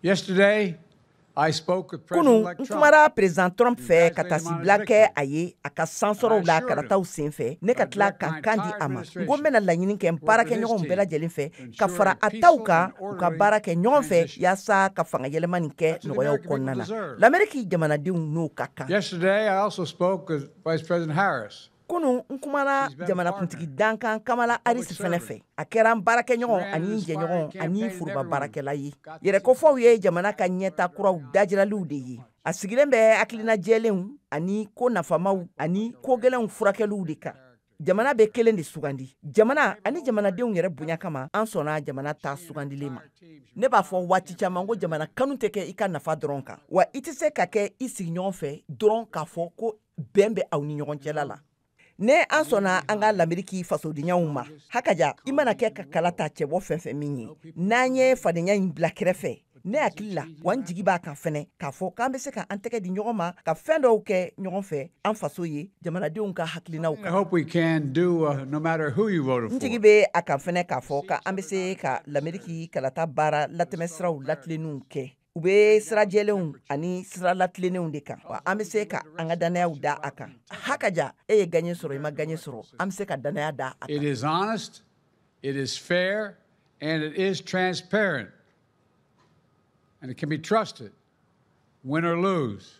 Yesterday, I spoke with Kunu, President-elect n Trump. Kumara président Trump fɛ ka tasibila kɛ a ye a ka sansɔrɔw la kalataw sen fɛ, ne ka tila ka kan di a ma. N ko n bɛna laɲini kɛ n baarakɛɲɔgɔnw bɛɛ lajɛlen fɛ ka fara a taw kan, u ka baara kɛ ɲɔgɔn fɛ yaasa ka fanga yɛlɛma nin kɛ nɔgɔyaw kɔnɔna na. Lamɛriki jamanadenw n'o ka kan. Yesterday, I also spoke with Vice President Harris. Kunu, n kumana jamanakuntigi dankan Kamala Harris fɛnɛ fɛ. A kɛra n baarakɛɲɔgɔn ani jɛɲɔgɔn ani foroba baarakɛla ye. Yɛrɛkofɔw ye jamana ka ɲɛta kuraw dajiraliw de ye. A sigilen bɛ hakilina jɛlenw ani ko nafamaw ani ko gɛlɛnw furakɛliw de kan. Jamana bɛ kelen de sugandi. Jamana ani jamanadenw yɛrɛ bonya kama, an sɔnna jamana ta sugandilen ma. Ne b'a fɔ waati caman ko jamana kanu tɛ kɛ i ka nafa dɔrɔn kan wa, i tɛ se ka kɛ i sigiɲɔgɔn fɛ dɔrɔn k'a fɔ ko bɛn bɛ aw ni ɲɔgɔn cɛla la. Ne an sɔnna an ka Lameriki fasodenyaw ma. Hakaja, i mana kɛ ka kala ta cɛbɔ fɛn fɛn min ye, n'an ye fadenya in bila kɛrɛfɛ, ne hakili la wa, n jigi b'a kan fɛnɛ k'a fɔ k'an bɛ se ka an tɛgɛ di ɲɔgɔn ma ka fɛn dɔw kɛ ɲɔgɔn fɛ an faso ye, jamanadenw ka hakilinaw I kan. hope we can do no matter who you voted N jigi for. bɛ a kan fɛnɛ k'a fɔ k'an bɛ se ka Lameriki kalata baara latɛmɛsiraw latilennenw kɛ. U bɛ sira jɛlenw ani sira latilennenw de kan wa, an bɛ se ka an ka dannayaw da a kan. Hakaja, e ye gaɲɛ sɔrɔ, i ma gaɲɛ sɔrɔ, an bɛ se ka dannaya da a kan. It is honest, it is fair, and it is transparent. And it can be trusted, win or lose.